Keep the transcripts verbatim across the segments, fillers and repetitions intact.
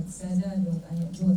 Sada dohot ayat dua.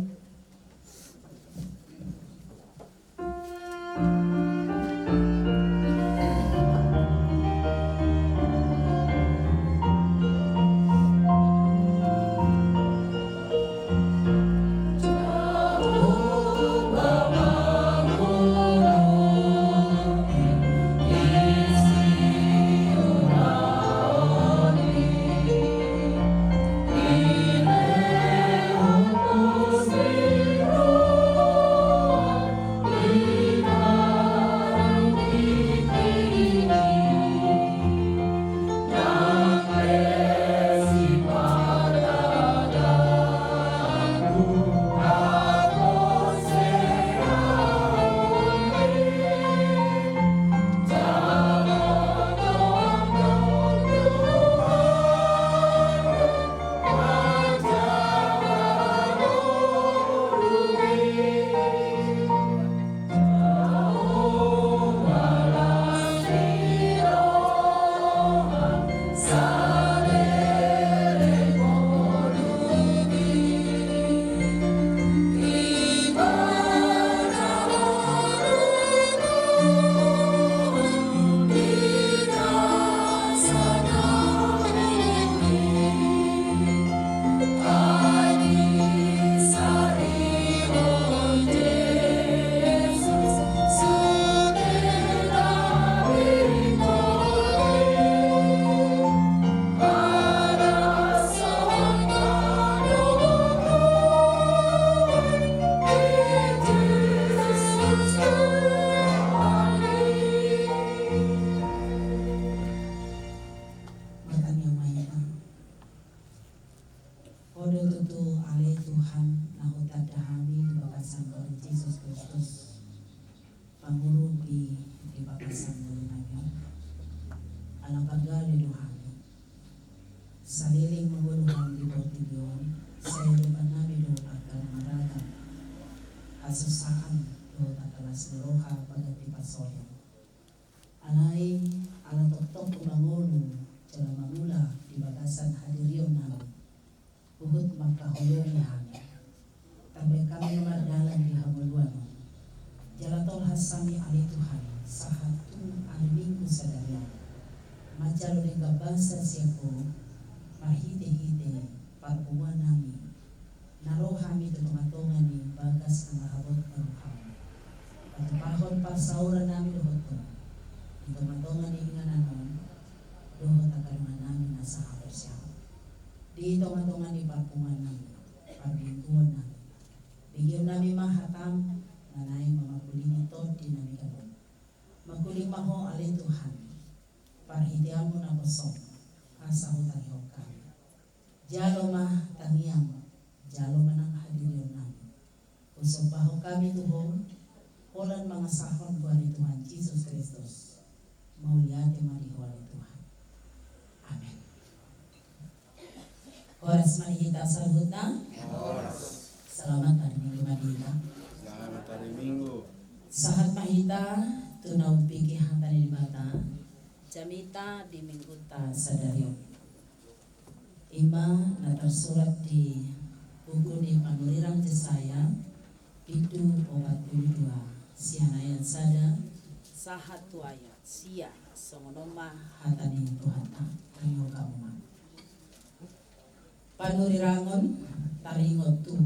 Martangiang ma hita. Ho do tutu ale Tuhan na hutanda hami di bagasan Tuhan Jesus Kristus. Pangurung di, di bagasan ngolu nami on. Ala panggabe do hami. Saleleng mangolu hami di portibi on, sai didok nami do angka na maragam hasusaan dohot angka las ni roha bagas di parsaoran. Alai, ala tongtong mangolu jala mangula di bagasan hadirion nami. Huhut mangkaholongi hami. Tarbaen hami na mardalan di hangoluan on. Jala tolhas hami ale Tuhan, sahat tu ari Minggu sadari on. Manjalo denggan basa sian Ho, marhitehite parpunguan nami. Na ro hami tu tongatonga ni bagas na marhabot ni roham. Patupahon parsaoran nami dohot Ho. Di tongatonga ni inganan on. Dohot angka dongan nami na sahaporseaon. Di tongatonga ni parpunguan nami, parmingguon nami. Begeon nami ma hatam, na naeng mamangkulingi tondi nami ganup. Mangkuling ma Ho ale Tuhan. Parhiteanmu na poso, asa hutangihon hami. Jalo ma tangiang, jalo ma nang hadirion nami. Husombahon hami tu Ho, holan mangasahon goar ni Tuhan Jesus Kristus. Mauliate ma di Ho ale Tuhan. Amen. Horas ma di hita saluhutna. Horas. Selamat hari Minggu ma di hita. Selamat hari Minggu. Sahat ma hita tu na umbege hata ni Debata. Jamita di Minggunta sadari on. I ma na tarsurat di buku ni panurirang Jesaya, bindu opat pulu dua, sian ayat sada sahat tu ayat sia, songon on ma hata ni Tuhanta. Tangiangku ma. Panurirangon taringot tu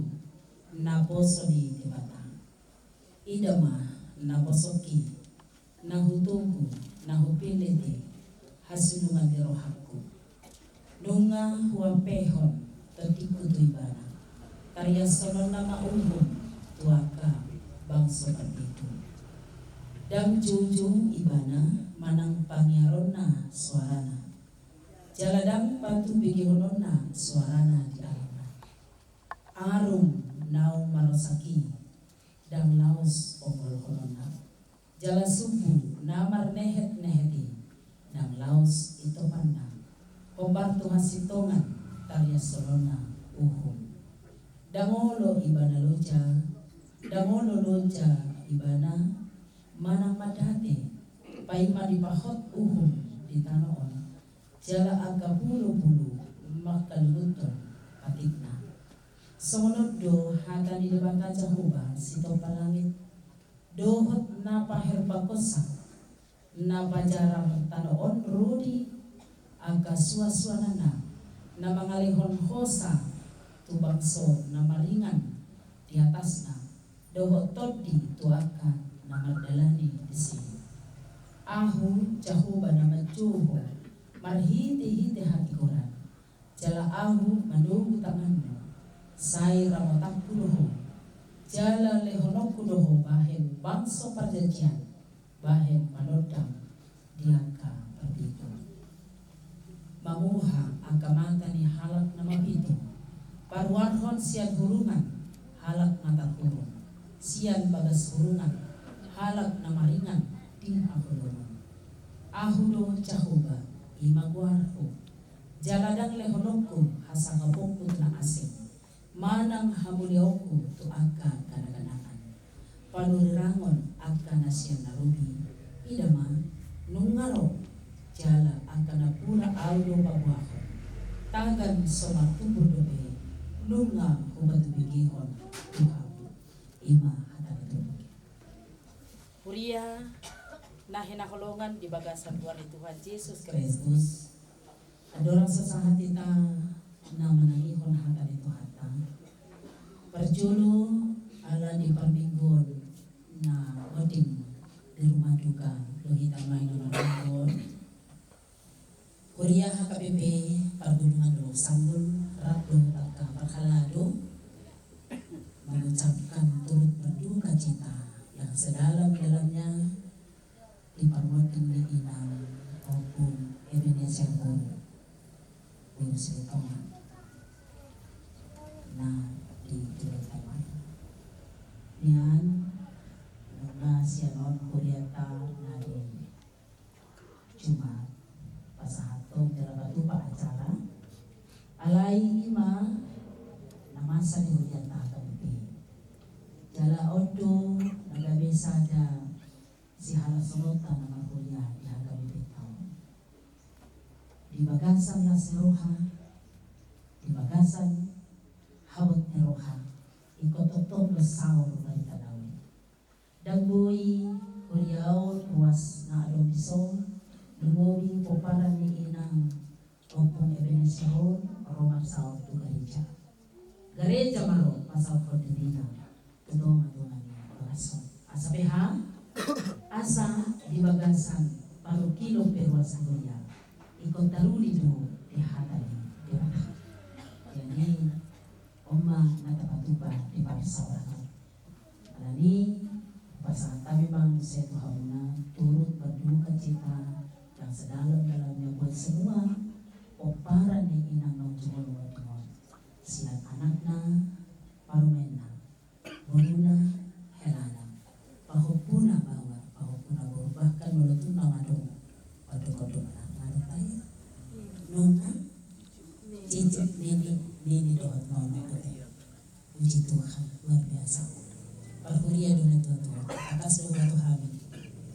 naposo ni Debata. Ida ma naposongki, na hutogu, na hupillit i, hasilungan ni rohangku. Nunga huampehon tondingku tu ibana, tariashononna ma uhum tu angka bangso partingkian. Ndang joujou ibana manang pangiaronna soarana, jala ndang patubegehononna soarana di alamna. Arum naung marosak i, ndang laos onggolhononna. Jala sumbu na marnehetnehet i, ndang laos itopanna. Hombar tu hasintongan tariashononna uhum. Ndang olo ibana loja, ndang olo loja ibana manang mandate, paima dipahot uhum di tano on. Jala angka pulupulu mangkalungunhon patikna. Songon on do hata ni Debata Jahowa, sitompa langit dohot na paher pangkosa, na pajarar tano on rodi angka suansuananna, na mangalehon hosa tu bangso na maringan di atasna, dohot tondi tu angka na mardalani disi. Ahu Jahowa na manjou ho marhitehite hatigoran, jala Ahu manogu tanganmu, sai ramotanku do ho, jala lehononku do ho bahen bangso parjanjian, bahen panondang di angka parbegu. Mamuha angka mata ni halak na mapitu, paruarhon sian hurungan halak na tarhurung, sian bagas hurungan halak na maringan di haholomon. Ahu do Jahowa, i ma goarhu, jala ndang lehononku hasangaponku tu na asing, manang hamuliaonku tu angka ganaganaan. Panurirangon angka na sian na robi, ida ma, nunga ro, jala angka napuran Ahu do paboahon. Tagan so martumbur dope, nunga hupatubegehon tu hamu. I ma hata ni Tuhan. Huria na hinaholongan di bagasan goar ni Tuhan Jesus Kristus. Andorang so sahat hita na manangihon hata ni Tuhanta, parjolo ala di parmingguon na monding di rumah duka do hita nuaeng na marmingguon. Huria H K B P Pargunungan Dolok Sanggul, rap dohot angka parhalado, mengucapkan turut berduka cita yang sedalam-dalamnya di parmonding ni inang Ompung Ebenezer Boru, Boru Silitonga, na di Tulun Taiwan. Nian, nunga sian on hurianta na di Jumat pasahathon jala patupa acara. Alai i ma na masa di hurianta H K B P. Jala on do na gabe sada sihalashononta na marhuria di H K B P ta on. Di bagasan las ni roha, di bagasan habot ni roha, ingkon tongtong do saor barita na uli. Ndang boi huriaon ruas na adong dison, lumobi pomparan ni inang Ompung Ebenezer on ro marsaor tu gareja. Gareja ma ro pasaorhon dirina tu tongatonga ni bagas on. Asa pe aha? Asa di bagasan parungkilon pe ruas ni huria, ingkon taruli do di hata ni Debata. Jadi, on ma na tapatupa di parsaoran on. Alani, pasahat hami ma muse tu hamuna turut berduka cita yang sedalam-dalamnya buat semua pomparan ni inang naung jumolo on, sian anakna, parumaenna, boruna, helana, pahompuna baoa, pahompuna boru, bahkan molo tung na adong ondongondongna, nunga cicit nini, nini dohot nono. Puji Tuhan, luar biasa. Parhuria do na tuatua, tangkas do huboto hami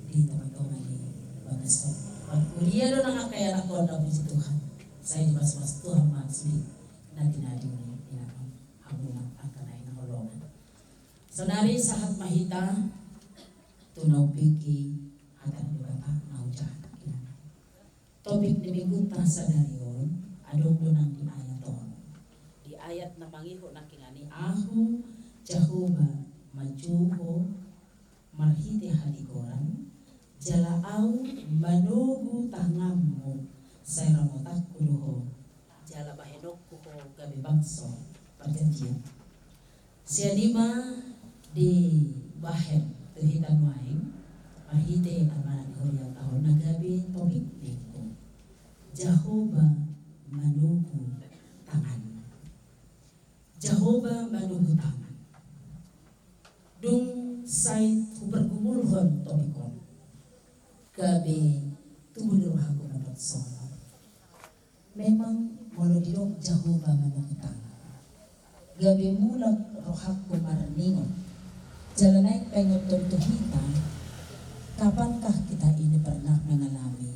di tongatonga ni bagas on. Parhuria do nang angka ianakhonna, puji Tuhan. Sai dibasubasu Tuhan ma sude na tinadingna, inang on, hamuna angka na hinaholongan. Saonari sahat ma hita tu na umbege hata ni Debata na hujaha nangkiningan. Topik ni minggunta sadari on adong do nang di ayat on. Di ayat na mangihut nangkiningan i, Ahu Jahowa manjou ho marhite hatigoran, jala Ahu manogu tanganmu, sai ramotanku do ho, jala bahenonku ho gabe bangso parjanjian. Sian i ma dibahen tu hita nuaeng marhite amanat ni hurianta on na gabe topik minggu, Jahowa manogu tangan. Jahowa manogu tangan. Dung sai hupargumulhon topik on, gabe tubu do rohangku mandok songon on. Memang molo didok Jahowa manogu tangan, gabe mulak rohangku marningot. Jala naeng paingothon tu hita, kapankah kita ini pernah mengalami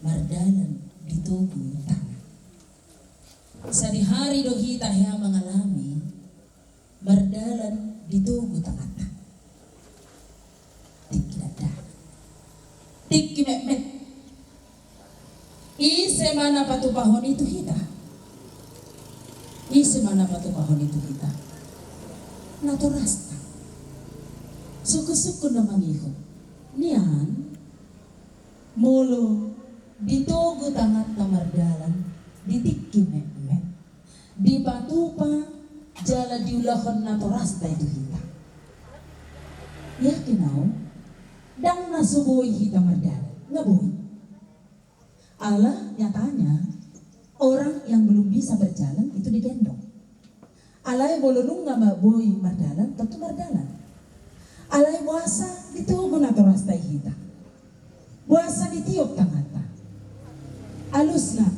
mardalan ditogu tangan? Sadihari do hita hea mangalami di togu tanganta. Tingki dakdanak, tingki metmet. Ise ma na patupahon i tu hita? Ise ma na patupahon i tu hita? Natorasta. Sungkun-sungkun na mangihut. Nian, molo di togu tanganta mardalan, di tingki metmet, dipatupa jala diulahon natorasta i tu hita, yakin au, ndang na so boi hita mardalan, nga boi. Ala nyatanya, orang yang belum bisa berjalan itu digendong. Alai molo nunga ma boi mardalan, tontu mardalan. Alai boasa di togu natorasta i hita? Boasa ditiop tanganta? Alusna,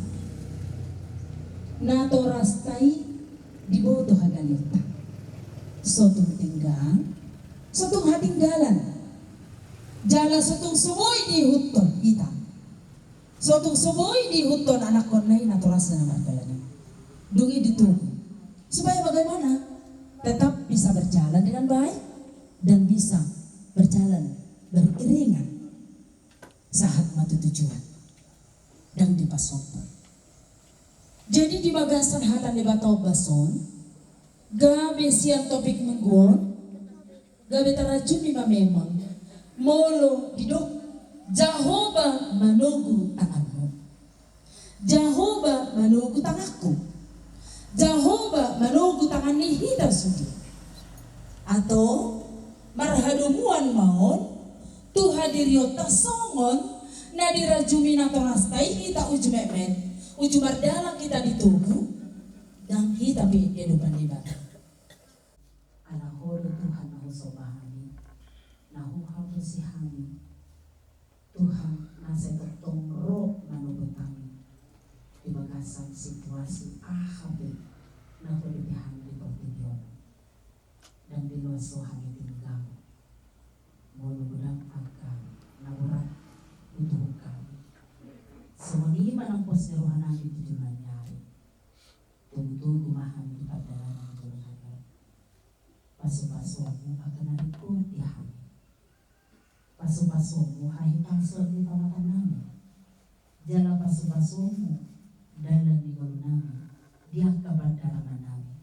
natorasta i diboto hagaleonta. So tung tinggang, so tung hatinggalan. Jala so tung so boi diihuthon hita. So tung so boi diihuthon anakkonna i natorasna na mardalan i. Dung i ditogu. Supaya bagaimana? Tetap bisa berjalan dengan baik dan bisa berjalan beriringan. Sahat ma tu tujuan. Ndang dipasompor. Jadi di bagasan hata ni Debata ombas on, gabe sian topik minggu on, gabe tarajumi ma memang, molo didok, Jahowa manogu tanganmu. Jahowa manogu tanganku. Jahowa manogu tangan ni hita sude. Atau marhadomuan ma on tu hadirionta songon na dirajumi natorasta i hita uju metmet, uju mardalan hita di togu, ndang hita pe di adopan ni Debata. Ala Ho do Tuhan na husomba hami, na huhaposi hami, Tuhan na sai tongtong ro manogot hami di bagasan situasi aha pe na huadopi hami di portibi on. Ndang diloas Ho hami tinggang. Molo godang angka na borat hutuhuk hami, songon i ma nang pos ni roha nami tu joloan ni ari. Togu-togu ma hami di pardalanan joloan ni ari. Pasu-pasuonmu angka na ringkot di hami. Pasu-pasuonmu hahipason ni pamatan nami. Jala pasu-pasuonmu dalan ni ngolu nami di angka pardalanan nami.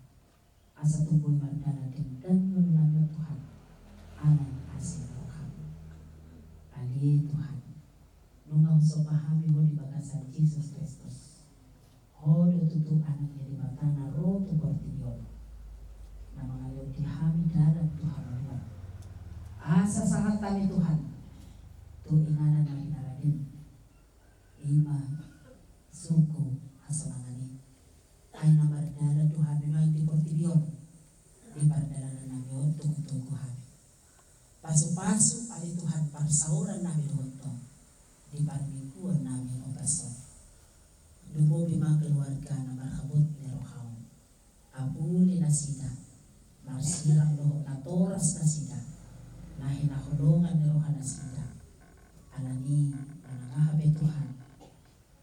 Asa tung boi mardalan denggan ngolu nami on Tuhan. Ala ni asi ni roham. Ale Tuhan, nunga husomba hami Ho di bagasan Jesus Kristus. Ho do tutu Anak ni Debata na ro tu portibi on, na mangalehon di hami dalan tu hamaluon. Asa sahat hami Tuhan tu inganan na hinaragem, i ma suku hasomangan i. Ai na mardalan do hami nuaeng di portibi on, di pardalanan nami on togu-togu hami. Pasu-pasu ale Tuhan parsaoran nami dohot Ho di parmingguon nami ombas on. Lumobi ma keluarga na marhabot ni roha on. Apuli nasida, marsirang dohot natoras nasida, na hinaholongan ni roha nasida. Alani manang aha pe Tuhan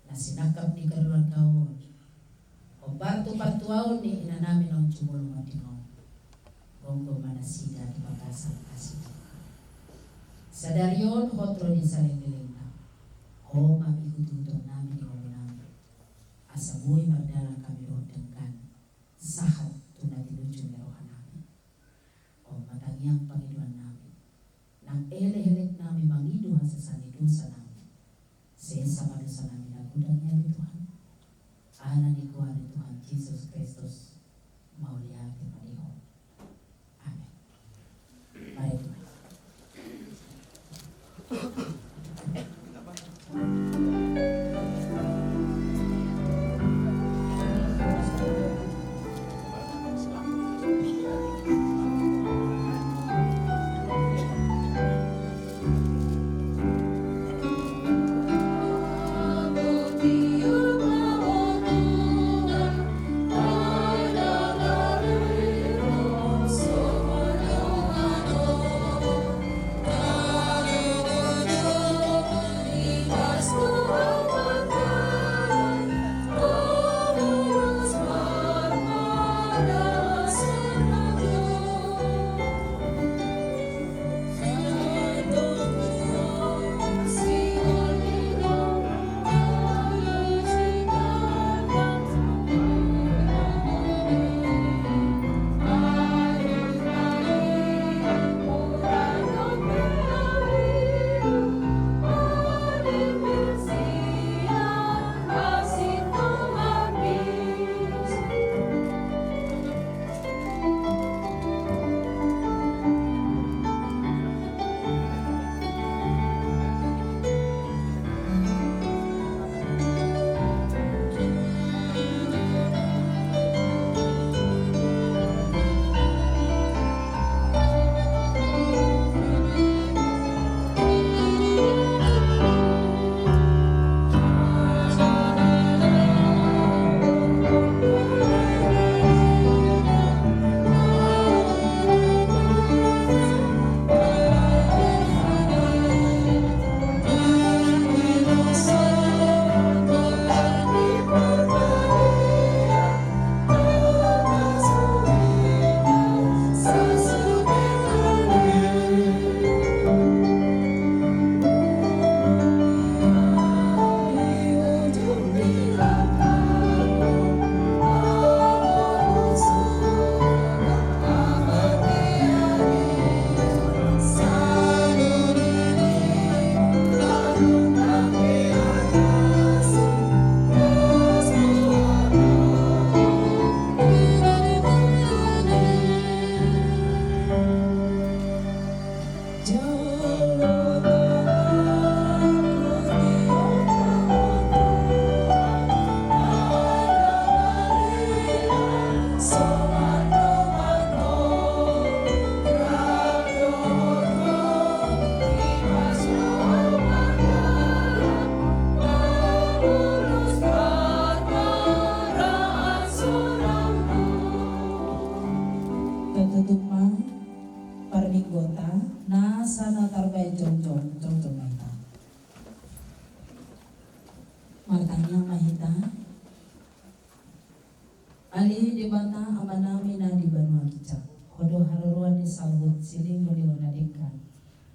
na sinangkap ni keluarga on, hombar tu partuaon ni inanami naung jumolo mandingkon, gomgom ma nasida di bagasan asi ni roham. Sadari on hot ro di salelenglelengna, Ho ma ihutuhuton nami di ngolu nami, asa boi mardalan hami dohot denggan sahat tu na tinuju ni roha nami. On ma tangiang pangidoan nami, nang elek-elek nami mangido hasesaan ni dosa nami. Sesa ma dosa nami na godang i ale Tuhan. Ala ni goar ni Tuhan Jesus Kristus, mauliate ma di Ho. Amen. Mari Tuhan. Tutup ma parmingguonta, nasa na tarbaen jongjong, jongjong ma hita. Martangiang ma hita. Ale Debata Amanami na di banua ginjang, Ho do haroroan ni saluhut silehonlehon na denggan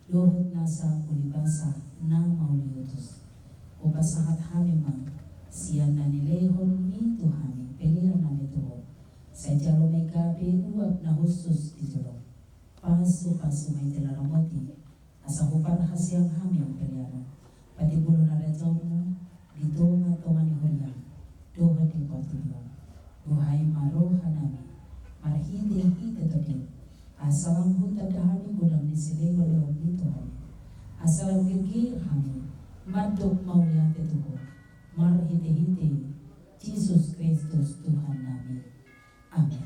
dohot nasa ulibasa na mauliutus. Hupasahat hami ma sian na nilehonMi tu hami pelean nami tu Ho. Sai jalo ma i gabe uap na hushus di jolom. Pasupasu ma i jala ramoti, asa huparhaseang hami pelean on, patimbulhon harajaonMu di tongatonga ni huria dohot di portibi on. Buhai ma rohanami marhitehite TondiM, asa lam hutanda hami godang ni silehonlehonMi tu hami, asa lam girgir hami mandok mauliate tu Ho, marhitehite Jesus Kristus Tuhannami. Amen.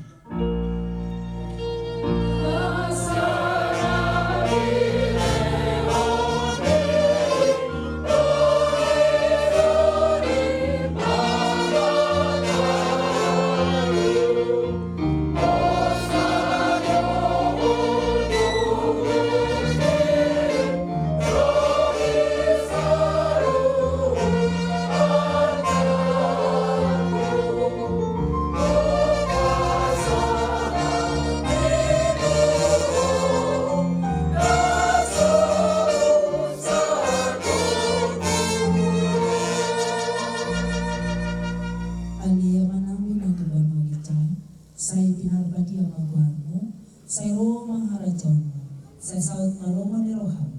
Ale Amanami na di banua ginjang, sai pinarbadia ma goarMu, sai ro ma harajaonMu, sai saut ma lomo ni rohaM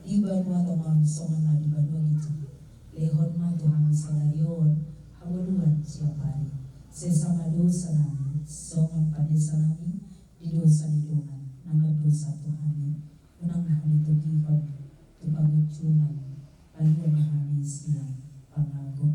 di banua tonga on songon na di banua ginjang. Lehon ma tu hami sadari on hangoluan siapari. Sesa ma dosanami songon panesanami di dosa ni dongan na mandosa tu hami. Unang hami togihon tu pangunjunan, palua ma hami sian pangago.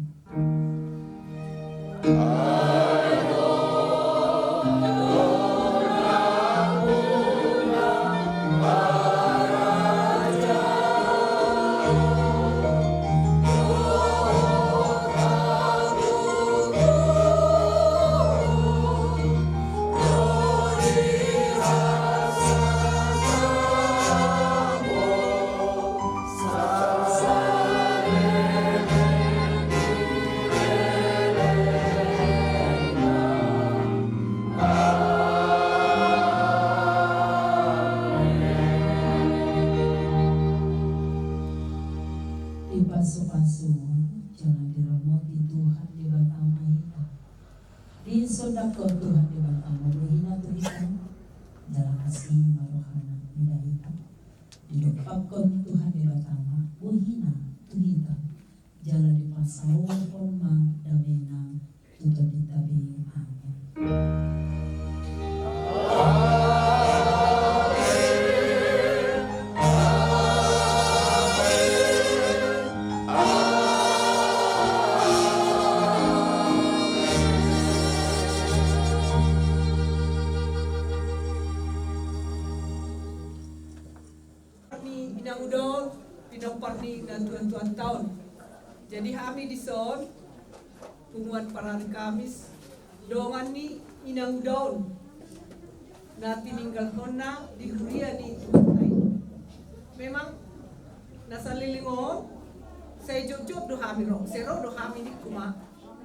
Dipasupasu jala diramoti Tuhan Debata ma hita. Disondangkon Tuhan Debata ma bohina tu hita, jala asi ma rohana mida hita. Didompakkon Tuhan Debata ma bohina tu hita, jala dipasaorhon ma damena tu tondinta be. Amen. Ni inanguda on, pinompar ni natuatuanta on. Jadi hami dison, punguan parari Kamis, dongan ni inanguda on na tininggalhonna di huria ni Tuhanta i. Memang na saleleng on sai jotjot do hami ro, sai ro do hami ningku ma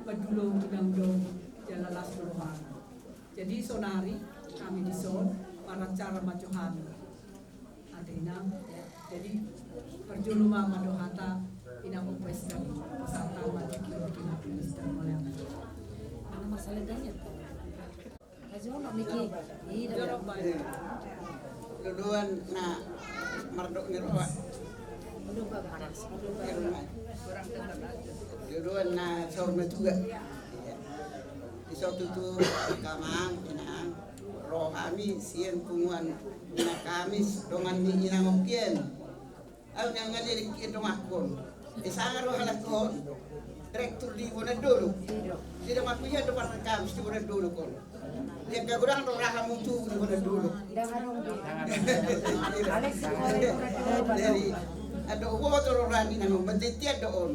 mandulo inanguda on jala las do rohana. Jadi sonari hami dison, maracara ma jo hami. Ate inang, jadi parjolo ma, ma do hata inang upas dan pasata ma jo hata inang upas dan mulai. Mana masalah danya? Ajo no miki. Ida. Dodoan na mardok ni roha. Dodoan na saur matua. Iya. Di so tutu, amang, inang, ro hami sian punguan na Kamis, dongan ni inang on kian. Au na ngalirik kian dongankon. Di sanga ro halak on. Direktur di Bonandolo. Di donganku ia do parari Kamis di Bonandolo kon. Di angka godang do rahamu tu di Bonandolo. Jadi, ado ubo tu roha ni nang on, mantiti ado on.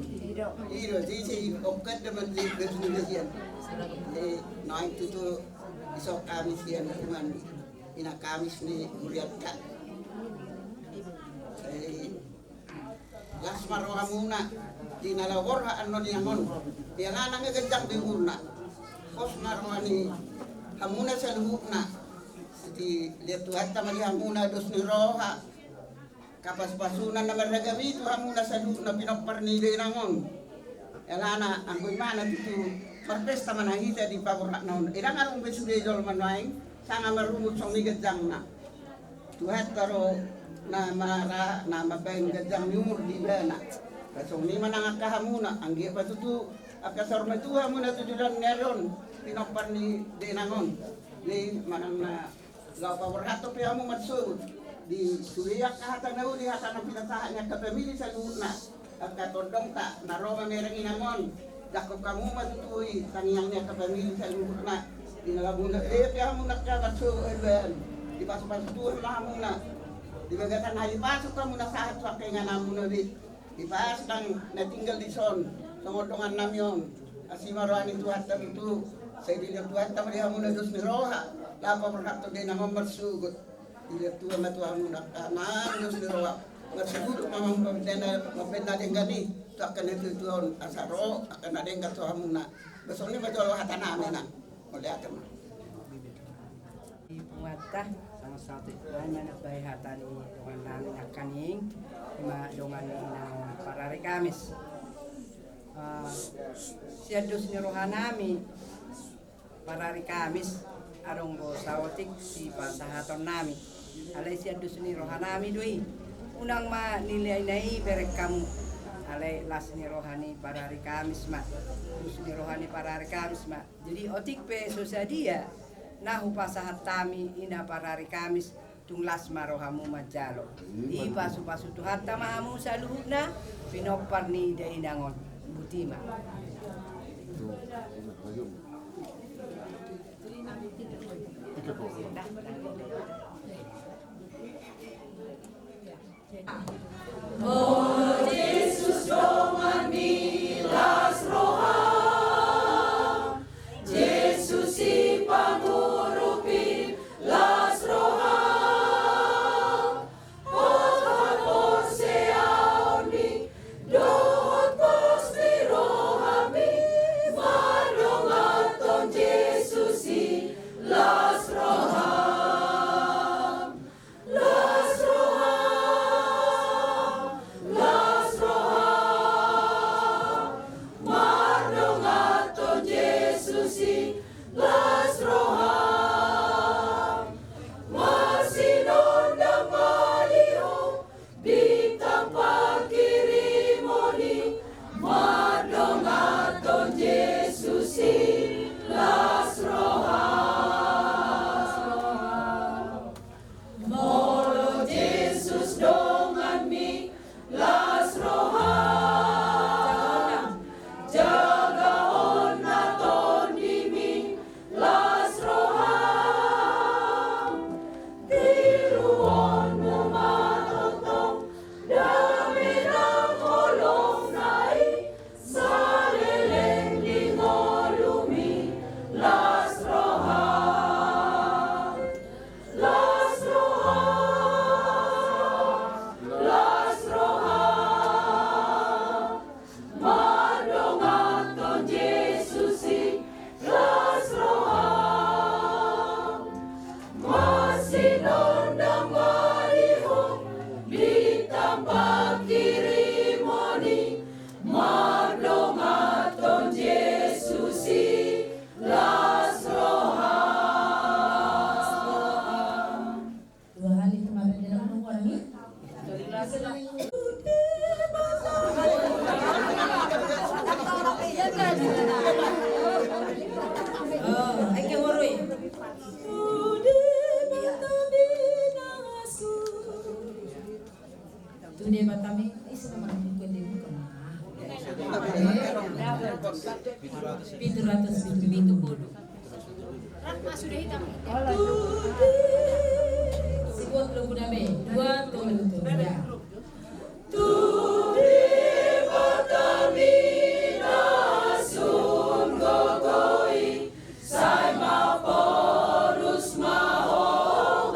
Ido, jadi si okat de mantiti betul de sian. Jadi, naik tutu isok kami sian kuman. Ina Kamis ni huriatta. Las ma rohamuna di na laho borhat annon inang on. Ia na nunga ganjang be umurna. Pos ma roha ni hamuna saluhutna. Dilehon Tuhanta ma di hamuna dos ni roha. Angka pasupasuna na marragam i tu hamuna saluhutna pinompar ni ida inang on. Alana anggo i ma na tutu marpesta ma na hita di paborhatna on. Ndang adong be sude jolma nuaeng sanga marungut songon i ganjangna. Tuhanta do na mara na mambahen ganjang ni umur di ibana. Songon i ma nang angka hamuna, anggiat ma tutu angka saur matua hamuna tu joloan ni ari on pinompar ni ida inang on. Jadi manang na laho paborhathon pe hamu marsogot di sude angka hata na uli, hata na pinasahat ni angka pamili saluhutna. Angka tondongta na ro mamereng inang on, jangkon hamu ma tutu i tangiang ni angka pamili saluhutna. Di na laho muna, eh, pe hamu na angka marsogot baen. Dipasupasu Tuhan ma hamuna. Di bagasan na dipasupasu hamuna sahat tu angka ingananmuna be. Dipasu nang na tinggal dison songon dongannami on. Asi ma roha ni Tuhanta tutu. Sai dilehon Tuhanta ma di hamuna dos ni roha laho paborhathon ida inang on marsogot. Dilehon Tuhan ma tu hamuna angka dos ni roha. Marsogot ma hamu mambahen na denggan i tu angka na tuatua on asa ro angka na denggan tu hamuna. Songon i ma jolo hatanami nang. Mauliate ma. Di punguanta, sanga sate, baen ma na baen hata ni dongannami nangkaning, ima dongan ni inang Parari Kamis. Ah, sian dos ni rohanami, Parari Kamis, adong do saotik sipasahatonnami. Alai sian dos ni rohanami do i. Unang ma nilehon i bereng hamu. Alai las ni roha ni Parari Kamis ma. Dos ni roha ni Parari Kamis ma. Jadi otik pe so sadia na hupasahat hami ina Parari Kamis, tung las ma rohamu manjalo. Dipasupasu Tuhanta ma hamu saluhutna pinompar ni ida inang on. Botima. O Jesus donganmi las roham, Jesus sipangurupim las roham, hot haporseaonmi dohot pos ni rohami, mardonganhon Jesus i las roham. Las roham, las roham, mardonganhon Jesus i las roham. Marsinondang ma di ho bintang pangkirimon i, mardonganhon Jesus i las roham. Molo Jesus donganmi las roham, jagaon na tondimi las roham, tiruonmu ma tongtong dame nang holongna i, saleleng di ngolumi las roham. Las roham, las roham, mardonganhon Jesus i las roham. Marsinondang ma di ho bintang pangkirimon i, mardonganhon Jesus i las roham. Dua hali tu mabendera menunggu orang ni. Oh, eke horoi. Tu Debatami, isi nama buku di buku na. Pitu ratus pitu pitu pulu. Sibuat lagu dame, dua, tolu, tolu, ya. Tu Debatami na sun gogo i, sai maporus ma ho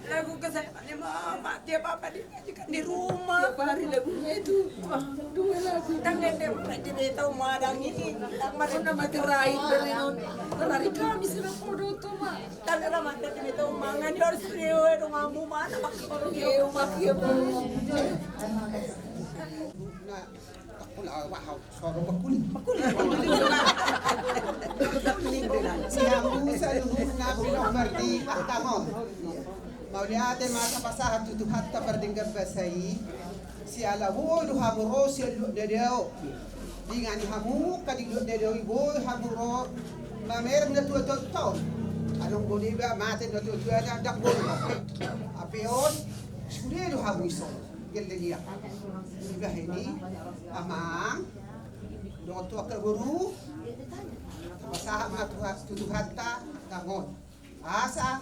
Lagu kesayangan ni mama, tiap apa dimainkan di rumah. Tiap hari lagunya itu. Wah, dua lagu. Tangan dia mama di beta uma dang ini. Tangan dia mama terakhir dari non. Hari Kamis sudah podo tu mah. Tangan dia mama di beta uma ngani harus dia rumahmu mana pakai. Iya, rumah dia. Nah, Takul awa hau soro bakuli. Bakuli. Sian hamu saluhutna pinomar di angka on. Mauliate ma tapasahat tu Tuhanta pardenggan basa i. Siala boi do hamu ro sian luat ni dao. Dengani hamu angka di luat ni dao i boi hamu ro. Mamereng na tua tonton. Adong boi ba mate na tua tua na dang boi. Ape on sude do hamu ison. Gelleng ia. Ibahen i amang dohot tu angka boru. Tapasahat ma tu Tuhanta tangon. Asa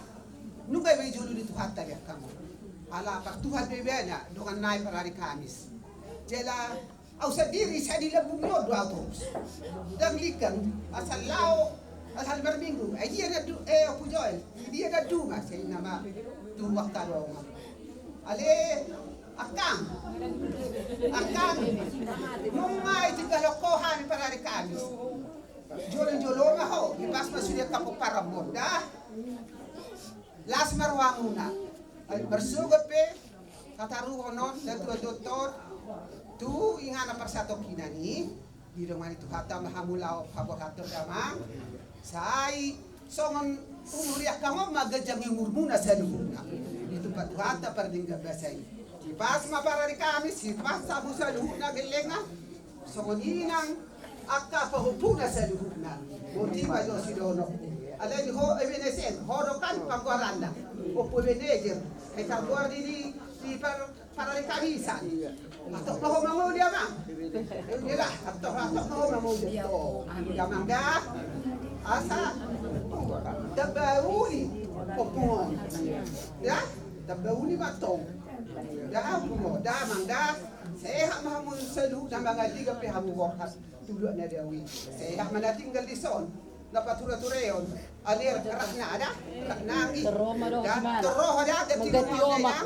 nunga be jolo ni Tuhanta be tangon. Ala partuhan be ibana dongan nai parari Kamis. Jala au sandiri sai di lambung ni on do au torus. Dang lingkan asal lao asal marminggu. Ai dia na du eh Ompu Joel. Dia na duma sai nama tu angka dongan. Ale Akang. Akang. Nunga i tinggal ho hami parari Kamis. Jolo-jolo ma ho, di pas ma sude angka pomparanmon da. Las ma rohamuna. Ai marsogot pe hataruhon on na tua tonton. Tu inganan parsatongkinan i. Didongani Tuhanta ma hamu laho paborhathon damang. Sai songon umur i angka on ma ganjang umurmuna saluhutna. Ditumpak Tuhanta pardenggan basa i. Sipas ma parari Kamis, sipas hamu saluhutna gellengna. Songon i nang angka pahompuna saluhutna. Boti ma jo sidonok. Alai di ho Ebenezer, ho do kan panggoaranna. Ompu Ebenezer. Ai panggoar di di par Parari Kamisan. Atok ma ho mangoli amang. Iyalah, atok atok ma ho mangoli. Damang da. Asa. Tamba uli. Ompung on. Da. Tamba uli ma tong. Da ompung on. Damang da. Sehat ma hamu saluhutna mangalliga pe hamu borhat. Tuluk na dawi. Sehat ma na tinggal di son. Na patura-tureon. Alir rahna ada. Rahna anggi. Torro ma do da. Torro ada ganti rumah.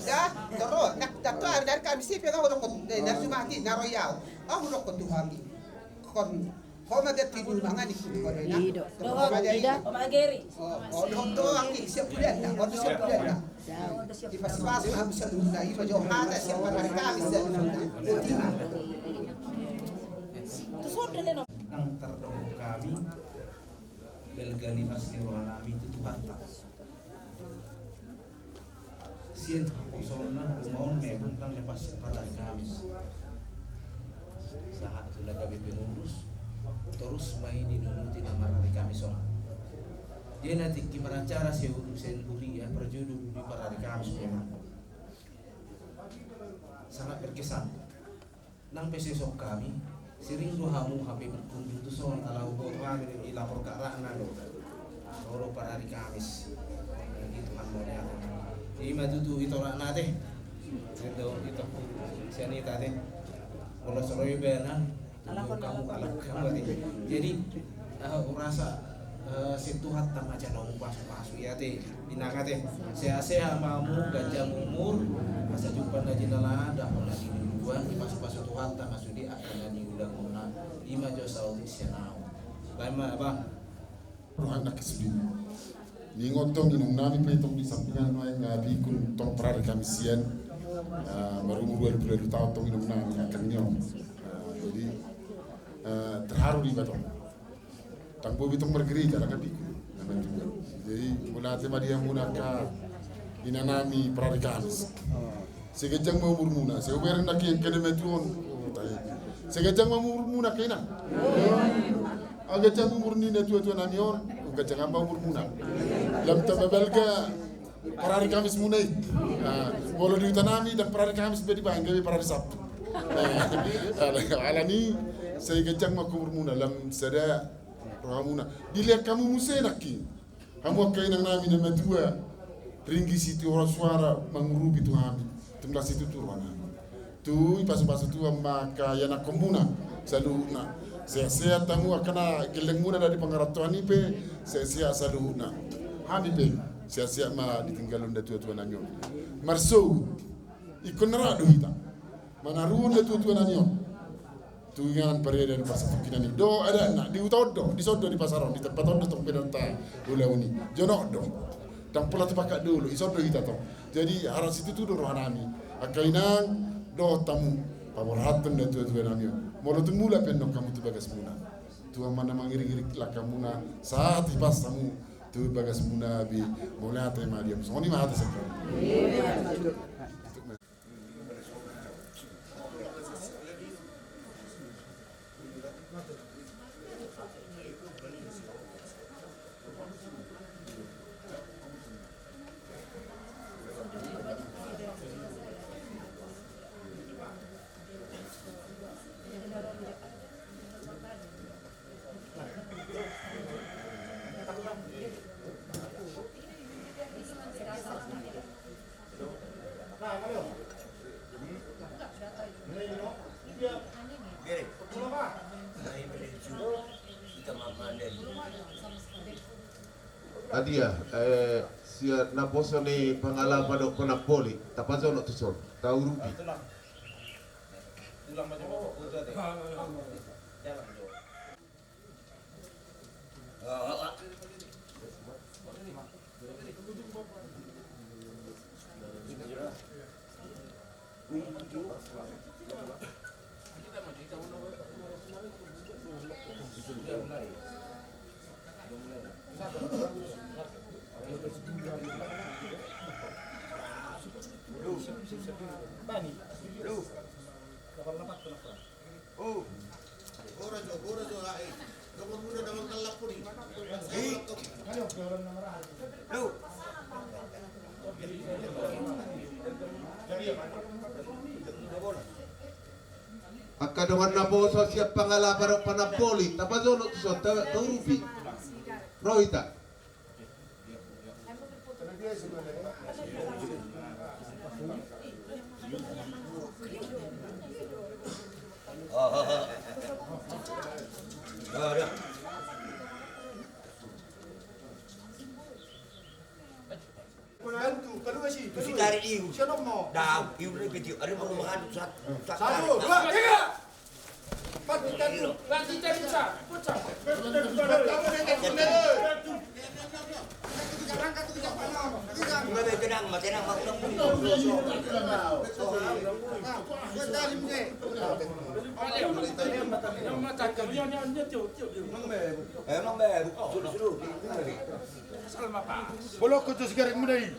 Da torro. Nak dato ada dari kami sipe kau dokon. Dari sumati naro yau. Au dokon tu hami. Kon. Ho ma ganti rumah ngani. Ido. Ho ma dari. Ho ma geri. Oh, oh, do anggi siap bulan na. Oh, siap bulan na. Ipas-ipas ma hamu saluhutna, ima jo hata sian parari Kamis saluhutna. Nang tardohot hami, balga ni pas ni roha nami tu Tuhanta. Sian haposoonna, rumah on memang tang lepas parari Kamis. Sahat tu na gabe pengurus, torus ma i dinunuti na marari Kamis on. Dia na tingki maracara seulu sen huria parjolo di parari Kamis memang. Sangat berkesan. Nang pe sesok hami, sering do hamu hape berkunjung tu son, ala huboto hami dilapor ka rahna do. Ro do parari Kamis. Di Tuhan mauliate. Ima tutu ito rahna te. Ito, ito. Sian ita te. Molo soro ibana. Alap kamu, alap kamu. Jadi, eh, urasa, eh, si Tuhan tama jalo mu pasu-pasu ia te, inang ate. Sehat-sehat ma hamu, ganjang umur, asa jumpa na jinalahan, dapot na jinuluan, dipasu-pasu Tuhan tama sude angka na niulahonna. Ima jo saotik sian au. Baen ma, Bang. Rohana kesulitan. Ningot tong inong nami pe tong di sampingan nuaeng, ah, diikun tong parari Kamis sian, ah, marumur ualu pulu ualu taon tong inong nami angkang ni on. Ah, jadi, ah, terharu do iba tong. Dang boi be tong margereja dang diikun. Jadi mauliate ma di hamuna angka inang nami parari Kamis. Sai ganjang ma umurmuna, sai hubereng nangkin angka na matua on. Sai ganjang ma umurmuna angka inang. Aut ganjang umur ni na tua-tua nami on, ganjang ma umurmuna. Lam tamba balga parari Kamis muna i. Ah, molo di huta nami dang parari Kamis be dibaen, gabe parari Sabtu. Ah, ala, alani sai ganjang ma umurmuna, lam sada rohamuna. Dilehon hamu muse nangkin. Hamu angka inang nami na matua, ringgit sitio suara mangurupi tu hami, tung las situtu roha nami. Tu ipasu-pasu Tuhan ma angka ianakhonmuna saluhutna. Sehat-sehat hamu angka na gellengmuna na di pangarantoan i pe, sehat-sehat saluhutna. Hami pe. Sehat-sehat ma ditinggalhon natuatua nami on. Marsogot. Ingkon na ra do hita manaruhon natuatua nami on tu inganan parianan parsatongkinan i. Do adatna, di huta on do, dison do, di pasar on, di tempat on do tong pe na taulahon i. Jonok do. Ndang pola tu pangkat do olo, dison do hita tong. Jadi harap situtu do roha nami. Angka inang dohot hamu, paborhathon natuatua nami on. Molo tung mulak pe annon hamu tu bagasmuna, Tuhan ma na mangiringiring langkamuna, sahat hipas hamu tu bagasmuna be. Mauliate ma di hamu. Songon i ma hata sahali. Adia, eh, sian naposo ni Pangalapa dohot Panamboli, tapajonok tuson, taurupi. Angka dongan naposo sian Pangalapa dohot Panamboli, tapajonok tuson, ta-, taurupi. Ro hita. Sitarik iur. Daun iur ni pe tio. Ada mau mengandung satu. Satu, dua, tiga. Emang baru. Sudah, sudah. Bolok ko tu sigaret muna i.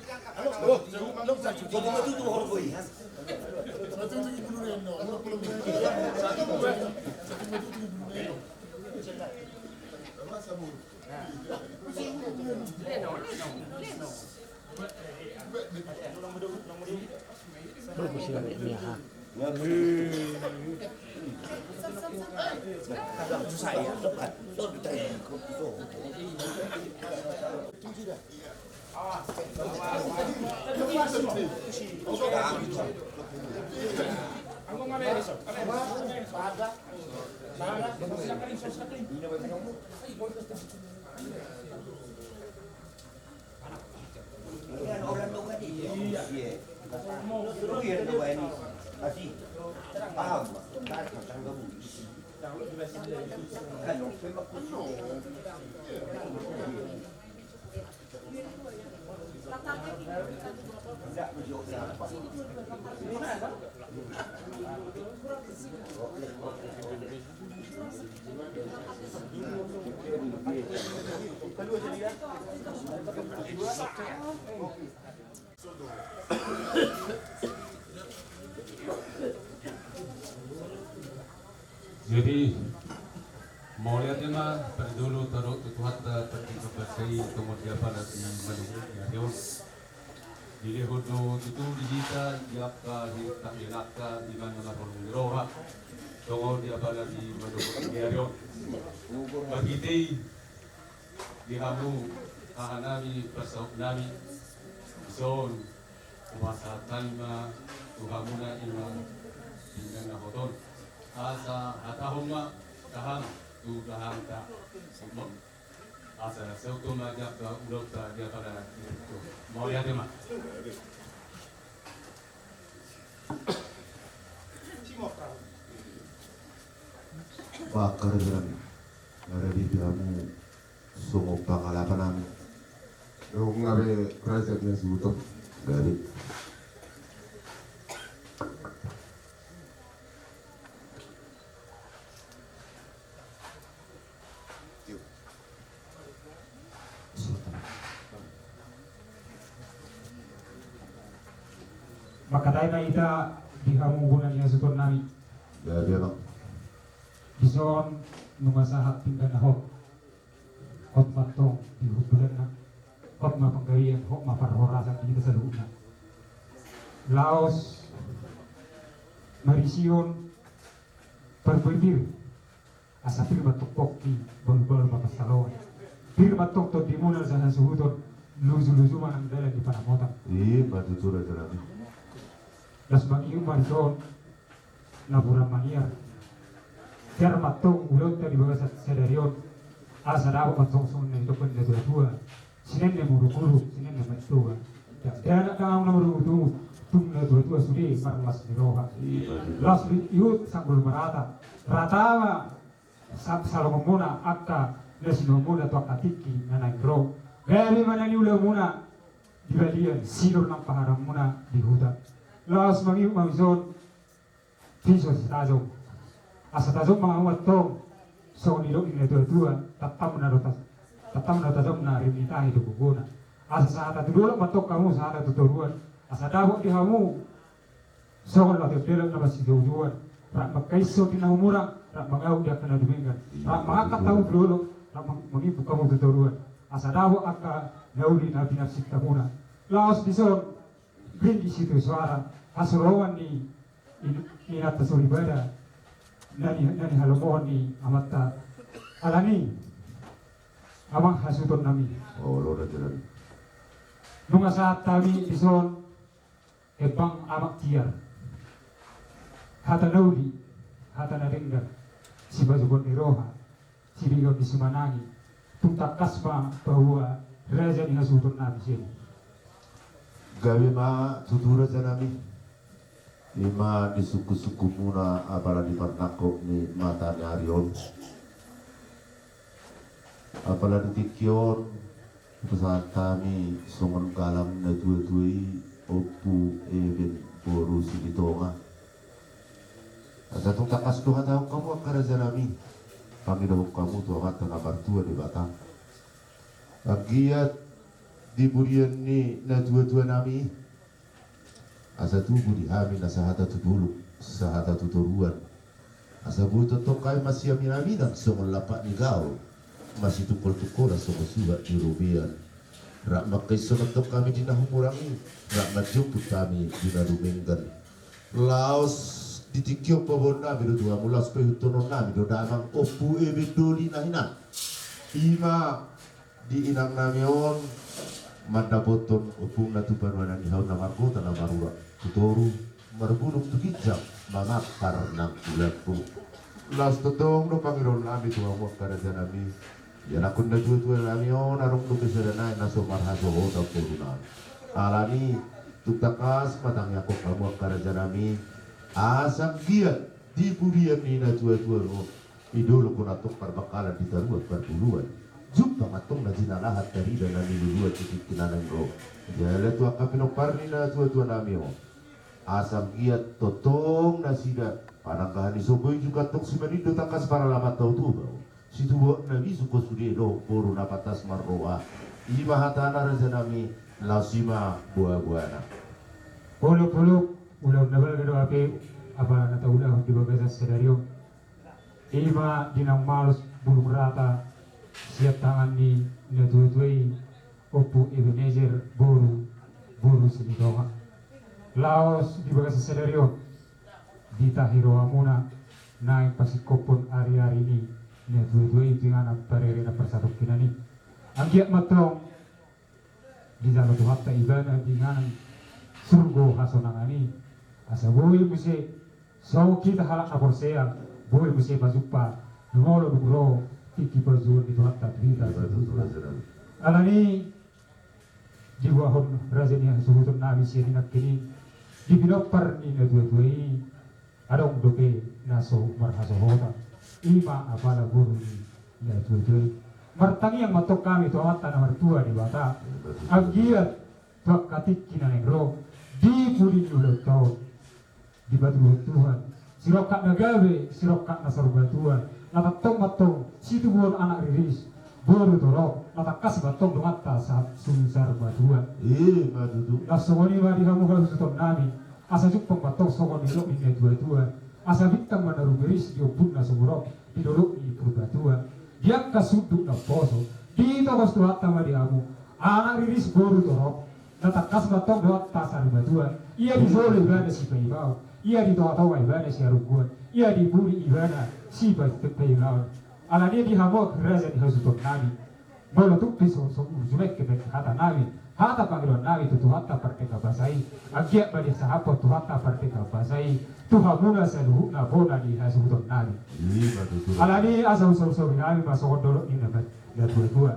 Jadi, mauliate ma parjolo taruhon tu Tuhanta, partingkian basa i, tongon di apala di manungkun di ari on. Dilehon do tutu di hita, di angka hita, di angka iman na marholong ni roha, tongon di apala di manungkun di ari on. Marhite i, di hamu haha nami, parsahut nami, dison hupasahat hami ma tu hamuna ima pinggan na hot on. Asa hatahon ma hami tu dahahanta. Asa saut ma jala ulaonta di apala di ari on. Mauliate ma. Pakar jalan. Ada di dalam. Songon pangalapan nami. Dong, gabe raja na suto. Gabe. Mangkatai ma hita di hamu bona ni hasuhuton nami. Gabe, Bang. Dison nunga sahat pinggan na hot. Hot ma tong di humbulanna, hot ma panggabean, hot ma parhorasan di hita saluhutna. Laos marisihon parbue pir, asa pir ma tong pongki, balu-balu ma pansalongan. Pir ma tong tondimuna na sahasuhuton, luju-luju ma nang dalan ni panamotan. I ma tutu, raja nami. Laos mangihut ma dison napuran maniar. Tiar ma tong ulaonta di bagasan sadari on, asa dapot ma tong songon na nidok ni natua-tua: Sinende muruk-muruk, sinende mancoba. Dakdanak do ahu na marungut-ungut, tung natua-tua sude marlas ni roha. Laos ihut sanggul marata, rata ma sa-, salongonmuna angka na sinuanmuna tu angka tingki na naeng ro. Gabe ma na niulamuna di balian, sidor nang paharanmuna di huta. Laos mangihut ma dison piso sitajom. Asa tajom ma hamu antong, songon nidok ni natua-tua: Tantanmuna do ta-, tantanmuna do tajomna, rim ni tahi do gogona. Asa sahata tu dolok ma antong hamu, sahata tu toruan. Asa dapot di hamu songon laut dolok na masijouon, rap mangkaishon di na humurang, rap mangaut di angka na dumenggan, rap mangangkat hamu tu dolok, rap mang-, mangimbung hamu tu toruan. Asa dapot angka na uli na pinarsintamuna. Laos dison ringgit sitio soara, hasuruan ni in-, inanta soripada, na ni, na nihalomohon ni amanta. Alani, amang hasuhuton nami. Olo, raja nami. Nunga sahat hami dison, embang amak tiar. Hata na uli, hata na denggan, sipajuhon ni roha, sidigaon ni simanangi, tung tangkas ma paboa raja ni hasuhuton nami sian i. Gabe ma tutu, raja nami. I ma di sungkun-sungkunmuna apala di parnangkok ni mata ni ari on. Apala di tingki on, pasahat hami songon galang ni natua-tua i, Ompu Eben boru Silitonga. Asa tung tangkas do hatahon hamu angka raja nami, pangidohon hamu tu Amanta na martua Debata. Anggiat di pudian ni natua-tua nami, asa tubu di hami na sahata tu dolok, sahata tu toruan. Asa boi tongtong hami masiamin-aminan songon lampak ni gaol, masitungkol-tungkolan songon suhat ni robean. Rap mangkaishon tong hami di na humurang i, rap manjomput hami di na dumenggan. Laos di tingki on paboaon nami do tu hamu, laos paihuthon nami do damang Ompu Eben doli na hinan. I ma di inang nami on, mandapothon ompungna tu banua na nihaon, na margota na marurat tu toru, marbulung tu ginjang, mamampar nang tu lambung. Laos tongtong do pangidoon nami tu hamu angka raja nami, ianakhon natua-tua nami on, adong dope sada nai na so marhasohotan boru nami. Alani, tung tangkas ma tangiangkon hamu angka raja nami, asa anggiat di pudian ni natua-tua on, di dolok on antong parbangkalan, di toruan parbuluan, jumpang antong na jinalahan, tarida na niluluan di tingki na naeng ro. Jala tu angka pinompar ni natua-tua nami on, asa anggiat tongtong nasida panangkahan ni so boi jumpang antong, simanit do tangkas paralaman tau tu bahu, situbuak na bisuk do sude dohot boru na pantas marroha. I ma hatana raja nami, laos i ma boa-boana. Olo, olo, ulaon na balga do hape apala na taulahon di bagasan sadari on. I ma di naung malus bulung rata sian tangan ni natua-tua i, Ompu Ebenezer boru, boru Silitonga. Laos di bagasan sadari on, di tahi rohamuna naeng pasingkophon ari-ari ni natua-tua i tu inganan parere na parsatongkinan i. Anggiat ma antong dijalo Tuhanta ibana di inganan surgo hasonangan i, asa boi muse songon hita halak na porsea, boi muse pajumpa, molo dung ro tingki pajumpa ni Tuhanta tu hita. Alani, Diboahon raja ni hasuhuton nami sian i nangkin i, di pinompar ni natuatua i, adong dope na so marhasohotan, i ma apala boru ni natuatua i. Martangiang ma antong hami tu Amanta na martua Debata, anggiat tu angka tingki na naeng ro, di pudi ni ulaonta on, dipatuduhon Tuhan sirongkap na gabe, sirongkap na saur matua, na tongtong ma antong situbuhon anak riris boru torop, na tangkas ma antong donganta sa-, saur matua. Ima tutu. Laos songon i ma di hamu hasuhuton nami, asa jumpang ma antong songon nidok ni natuatua, asa bintang ma na rumiris di ombun na sumorop di dolok ni Purbatua, di angka sundut na poso, ditogos Tuhanta ma di hamu anak riris boru torop, na tangkas ma antong donganta saur matua. Ia di jolo ibana sipaimaon, ia di tongatonga ibana siharungguan, ia di pudi ibana sipaimaon. Alani i di hamu raja ni hasuhuton nami, molo tung pe so, so, jumengke hata nami, hata pangidoan nami tu Tuhanta pardenggan basa i, anggiat ma disahaphon Tuhanta pardenggan basa i tu hamuna saluhutna bona ni hasuhuton nami. Ima tutu. Alani i asa husaursauri hami ma songon nidok ni na, natuatua.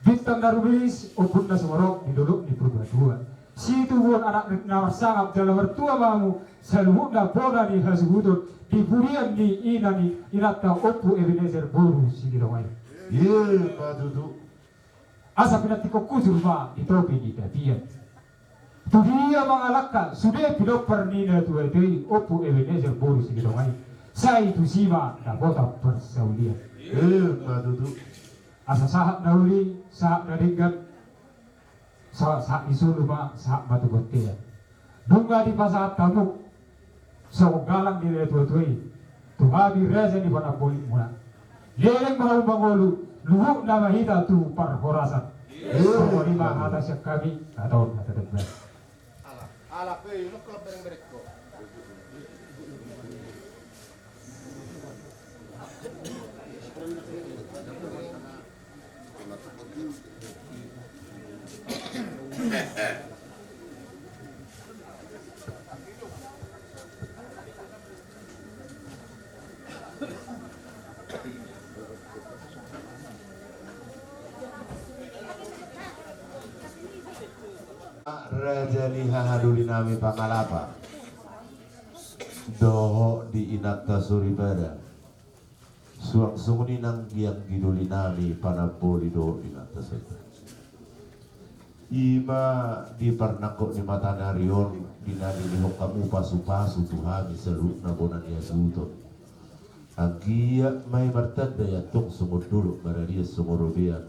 Bintang na rumiris, ombun na sumorop di dolok ni Purbatua. Situbuhon anak na marsangap jala martua ma hamu saluhutna bona ni hasuhuton di pudian ni ina ni inanta Ompu Ebenezer boru Sigitonga i. Ima tutu. Asa pinantikhon hujur ma di topi ni tapian. Tu dia mangalangka sude pinompar ni natuatua i Ompu Ebenezer boru Sigitonga i, sai tusi ma dapotan parsaulian. Ima tutu. Asa sahat na uli, sahat na denggan, sa-, sahat ni solu ma, sahat ma tu bontean. Nunga dipasahat hamu songon galang ni natuatua i tu hami raja ni panambolimuna. Leleng ma hamu mangolu, luhutna ma hita tu parhorasan. Songon i ma hata sian hami, hata on hata denggan. Ala, ala, pe, lu kalau bereng-bereng ko. Raja ni hahadoli nami Pamalapa dohot di inanta soripada. Suang songon i nang di anggi doli nami Panamboli dohot di inanta soripada. Ima di parnangkok ni matanari on, di na nilehon hamu pasupasu tu hami saluhutna bona ni hasuhuton. Anggiat ma i martanda i antong songon dolok, mararian songon robean.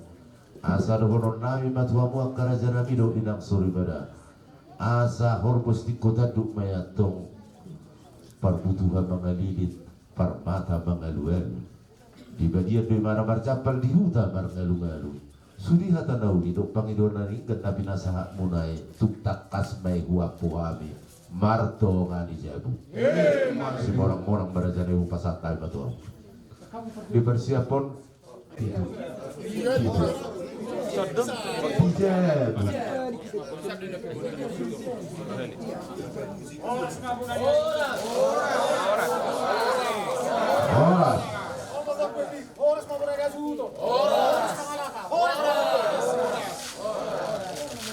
Asa dohonon nami ma tu hamu angka raja nami dohot inang soripada. Asa horbo sitingko tanduk ma i antong, parbutuha mangalilit, parmata mangalualu. Di balian do imana marjampal, di huta marngalungalu. Sude hata na uli dohot pangidoan na denggan na pinasahatmuna i, tung tangkas ma i huampu hami martonga ni jabu. Simonangmonang ma raja nami, hupasahat hami ma tu hamu. Diparsiaphon. Pitu. Pitu. Horas.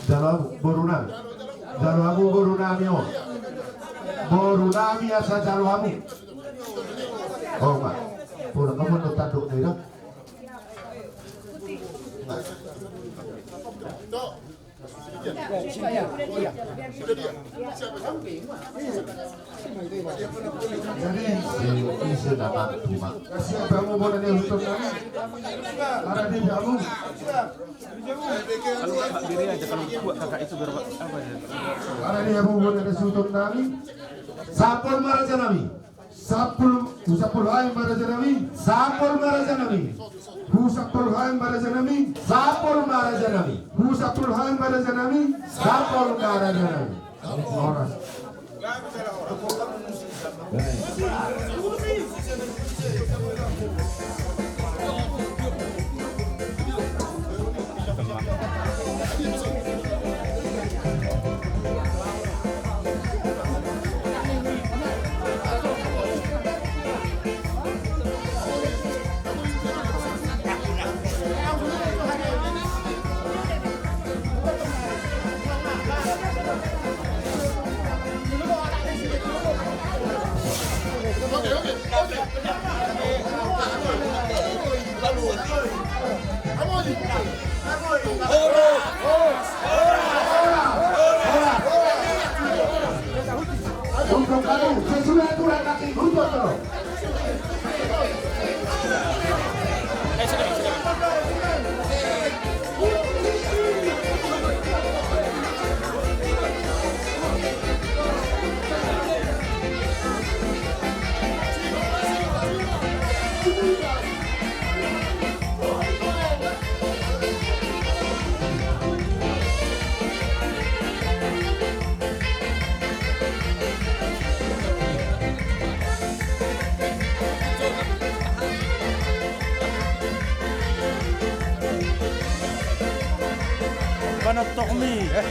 Jalo hamu boru nami. Jalo hamu boru nami on. Boru nami asa jalo hamu. O ma. Boru nami on tanduk nai da. Jadi, ise, ise nama tu ma. Siap hamu bona ni hasuhuton nami. Ara di hamu. Kalau Pak Biri aja, kalau buat kakak itu berapa, apa ya? Ara di hamu bona ni hasuhuton nami. Sampul ma raja nami. Sampul, husampul hami ma raja nami. Sampul ma raja nami. Husampul hami ma raja nami. Sampul ma raja nami. Husampul hami ma raja nami. Sampul ma raja nami. Horas. Nonton mi, eh.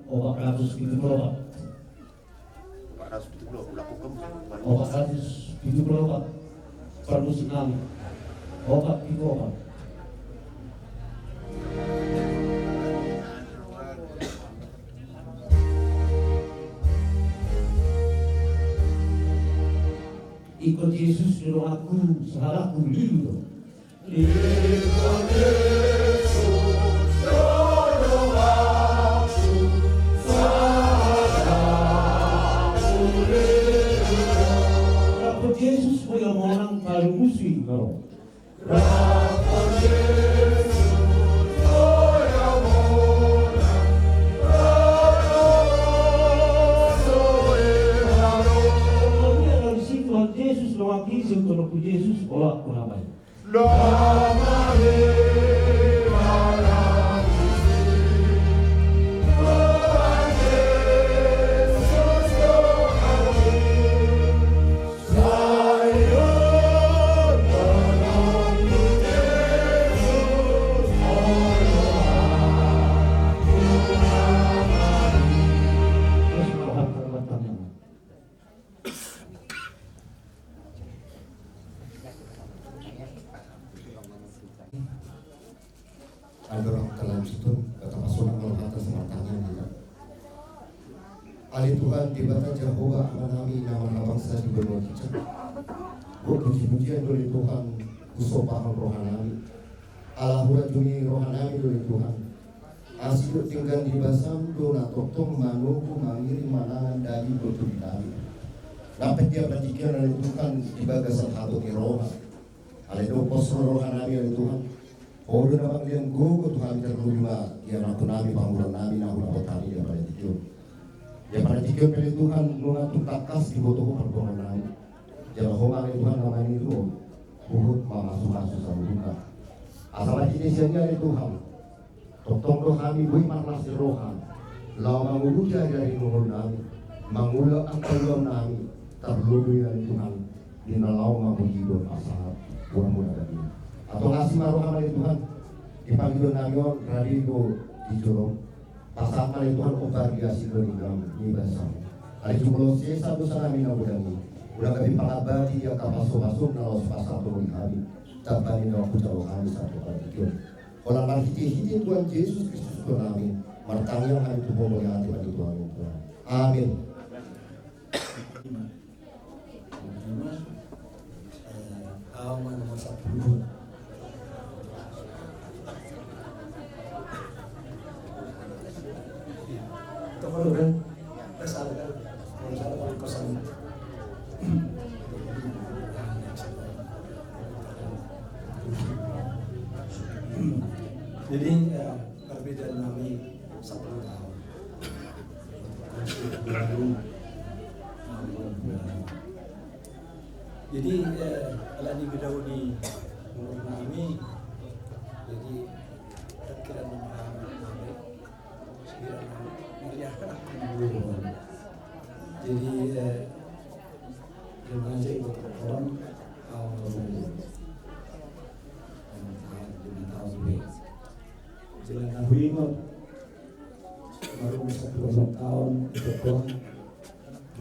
Opat ratus pitu pulu opat. Opat ratus pitu pulu opat. Parmusik nami. Opat pitu opat. Ingkon Jesus do donganku, sahalakku lilu do. Rap dohot Jesus, boi hamu monang, palu musu i, maro. Jesus, olatku na baen. Ale Tuhan Debata Jahowa Amanami na marhabangsa di banua ginjang, gok pujipujian do ale Tuhan husombahon rohanami. Ala hurajumi rohanami do ale Tuhan. Asi dohot denggan ni basam do na tongtong manogu mangiring manangan daging dohot tondi nami. Nang pe di partingkian ale Tuhan di bagasan habot ni roha. Alai do pos rohanami ale Tuhan. Ho do na mangalehon gogo tu hami tarlumobi ma di anakkonami pamoruonnami na hudapot hami di partingkian on. Di partingkian on pe ale Tuhan nunga tung tangkas diboto Ho pardonganonnami. Jala Ho ma ale Tuhan na mangido huhut mamasumasu saluhutna. Asa marhite sian i ale Tuhan. Tongtong do hami boi marlas ni roha laho mangurupi ari-ari ni ngolunami, mangula angka ulaonnami, tarlumobi ale Tuhan di na laho mangulahon pasahat goarmuna badia. Antong asi ma roham ale Tuhan di pangidoannami on, rade do di jolom. Pasahat ma ale Tuhan hombar di asi do di nami ni basam. Alai jumolo sesa dosanami na godang i, unang gabe pangabati di angka pasupasu na laos pasahaton di hami. Tambah ni na hujalo hami sahat tu partingkian on. Holan marhitehite Tuhan Jesus Kristus Tuhannami, martangiang hami tu Ho mauliate ma di Tuhan. Amin. Jadi, eh, perbedaan nami sepuluh tahun. Jadi, eh, ala ni beda ni umur nami, jadi, pikiran nami, pikiran nami, jadi, eh, remaja itu tahun, tahun dua ribu. Tahun, lima tahun lebih. Jadi, na huingot, baru umur sepuluh tahun, itu pun,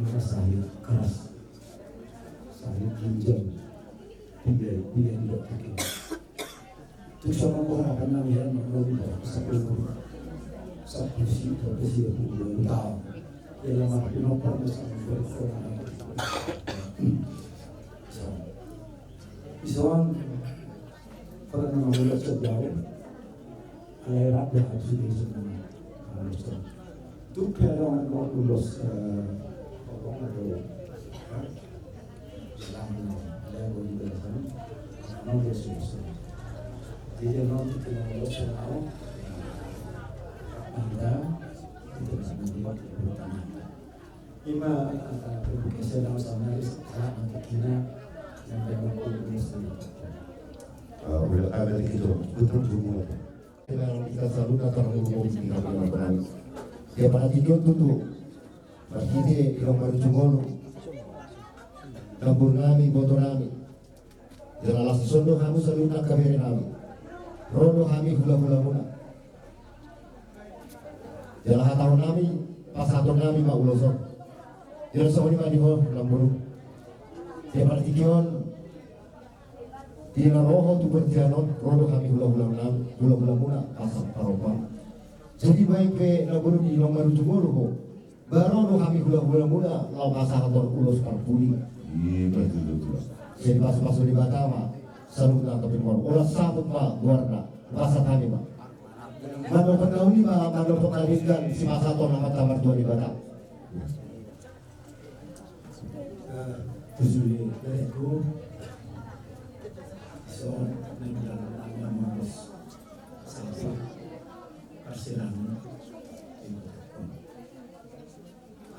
maka sakit keras. Sakit ginjal. Tiga, tiga, tiga, tiga. Terus sama gua harapan nami ya, mau gua sepuluh, sepuluh sih, sepuluh sih, sepuluh tahun. Ya, lama, lima tahun, sampai gua. So, ison, pernah nama gua sebuah, alai rap ya, habis itu semua. Nah, so. Tu pe adong ulos, eh, pokokna do. Selama ada yang mau juga sana, mau dia selesai. Jadi, mau kita mau selesai, kita bisa menjawab pertanyaan. Ima, eh, eh, saya dalam sama, saya nanti kena yang dalam kulit ini sendiri. Eh, udah ada gitu, betul semua. Hita saluhutna tarlumobi di hami na marhaha. Di partingkian on tutu, marhite di na marujung ngolu, namboru nami, iboto nami. Jala las ni son do hamu saluhutna angka bere nami. Ro do hami hula-hula muna. Jala hatahon nami, pasahaton nami ma ulos on. Jala songon i ma di ho, namboru. Di partingkian on, di na ro ho tu bortian on, ro do hami hula-hula muna, hula-hula muna, pasahat parompa. Jadi baen pe namboru di na marujung ngolu ho. Ba ro do hami hula-hula muna, laho pasahaton ulos parpudi. Iya, betul, betul. Jadi pasu-pasu Debata ma, saluhutna angka pinomparna. Holan saput ma goarna, pasahat hami ma. Mandok na uli ma, mandok na denggan, sipasahaton Amanta Martua Debata. Eh, tu sude, eh, ku. So, na bilang, na bilang, saput. Parsirangan.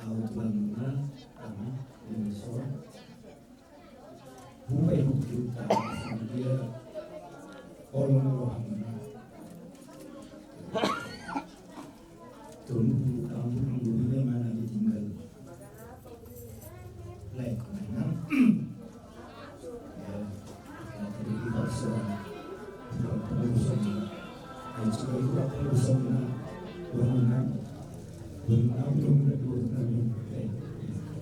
Au tuan na, kami, di so. Bupai bukti utama dia. Kolom rohana. Tolu puluh tahun dulunya mana ditinggal. Lain, nah. Ya, ya, jadi kita semua. Bukan pengurusan. Yang sudah bukan pengurusan, nah. Bukan, nah. Bukan, nah, bukan, nah, bukan, nah. Eh,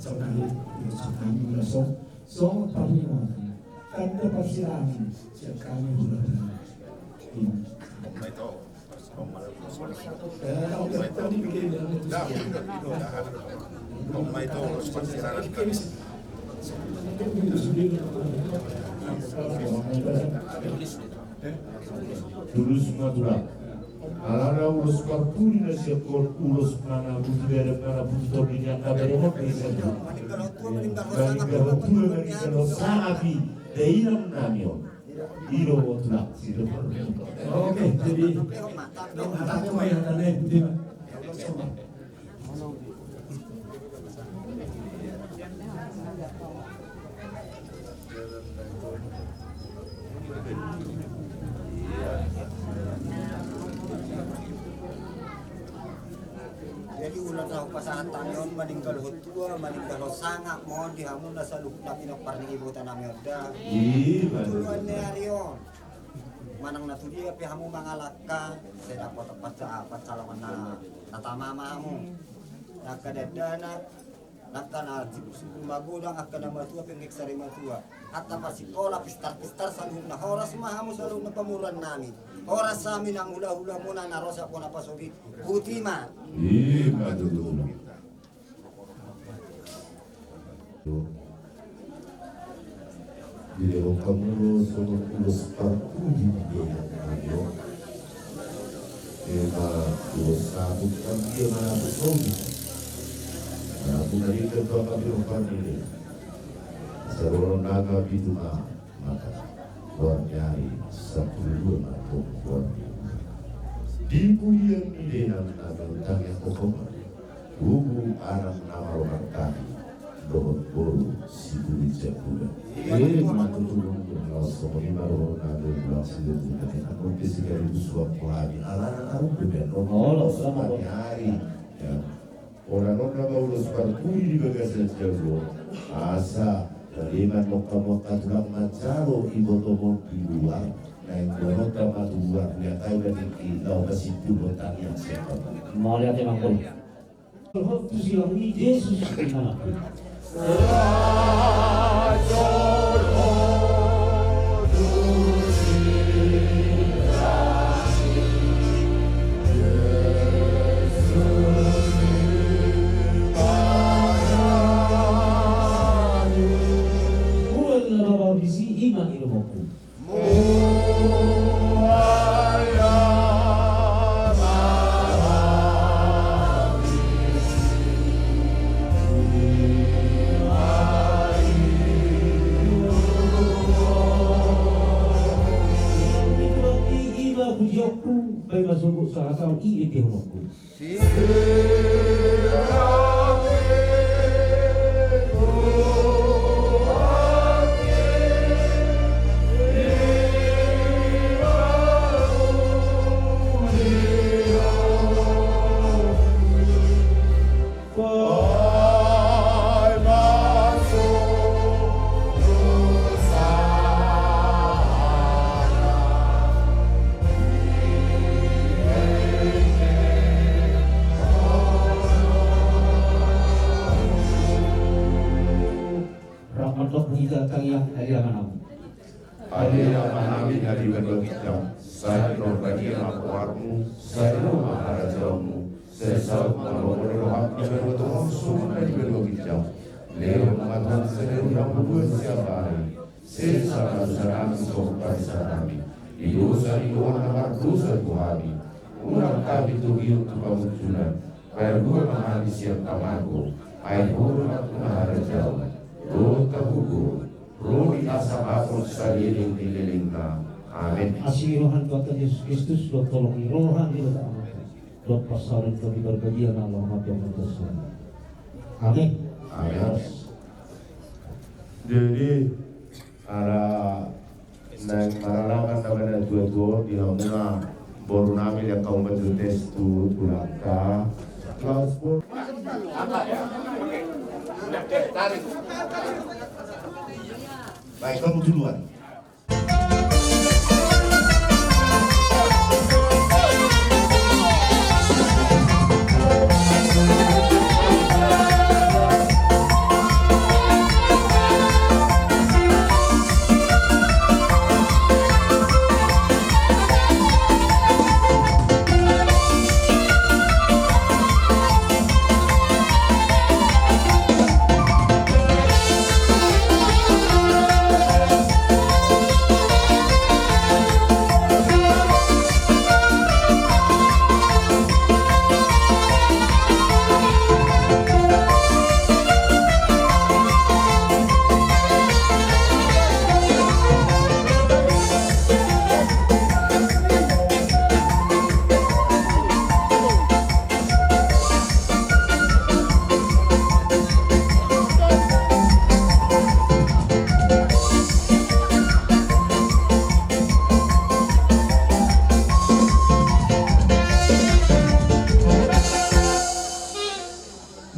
so, nah, ya, so, nah, ya, so. So, tapi, tanda parsirangan, siap kami bulan. Hmm. Eh, oke, tadi bikin yang itu. Tulus ma tulang. Alana ulos parpudi na sian on, ulos manabuti badan, manabuti tondi ni angka badan on, maninggalhon tua, maninggalhon sangap i, dainang nami on. I do tulang. Oke, jadi, jadi ulos na hupasahat hami on, maninggalhon tua, maninggalhon sangap ma on di hamuna saluhut na pinompar ni ibota nami on da. Tuduhan ni ari on. Manang na tudia pe hamu mangalangka, sai dapot pansalaman na tama ma hamu. Angka dakdanak, angka na sibuk-sibuk magodang, angka na matua pe nunga sari matua. Hata pasikola, pistar-pistar, saluhutna horas ma hamu, saluhutna pamoruan nami. Horas hami nang hula-hula muna na ro sian bona pasogit. Botima. Ima tutu. Dilehon hamu do songon ulos parpudi di dainang nami on. Ima ulos saput, nang dia manaput tondi. Manaput na di angka pinompar ni dainang. Saruanon nami pitu ma. Maka, goar ni ari sampulu dua ma tong goar ni ari. Di pudian ni dainang nami on tangiangkon ma. Tubu anak na malomak hami, dohot boru si Bulu Jambulan. Ima tutu. Laos songon i ma dohonon nami, ulang si Bulu Jambulan. Anggo pe sekaligus suang hami, alana arup pe baen on. Olo, selamat. Goar ni ari. Ya. Ora nona ma ulos parpudi di bagasan jabu on, asa, daliman mongka-mongka tulang manjalo ibotomon di luar, naeng dohononta ma tu luar, liat ai ma tingki, laho masimpul hotang yang siapa. Mauliate ma. Hot tu silang ni Jesus di mana pun. Ulang na mabau disi ima idomonku. Ima pujionku, paima sogot sahat au i ende hononku. Rap mandok hita tangiang, ale Amanami. Ale Amanami na di banua ginjang, sai pinarbadia ma goarmu, sai ro ma harajaonmu, sai saut ma lomo ni roham di banua tonga on songon na di banua ginjang. Lehon ma Tuhan sadari on hangoluan siapari. Sesa ma dosanami songon panesanami di dosa ni dongan na mardosa tu hami. Unang hami togihon tu pangunjunan. Palua ma hami sian pangago. Ai Ho do nampuna harajaon dohot hagogoon, ro di hasangapon saleleng ni lelengna. Amen. Asi ni roha ni Tuhanta Jesus Kristus dohot holong ni roha ni Debata Ama, dohot parsaoran ni tondi parbadia na laho mardongan dosa. Amen. Amen. Jadi, ala naeng maralangan nama na tua-tua di hamuna borunami, liat hamu ma tu tes tu tulangta. Laos bo-, baik, hamu duluan.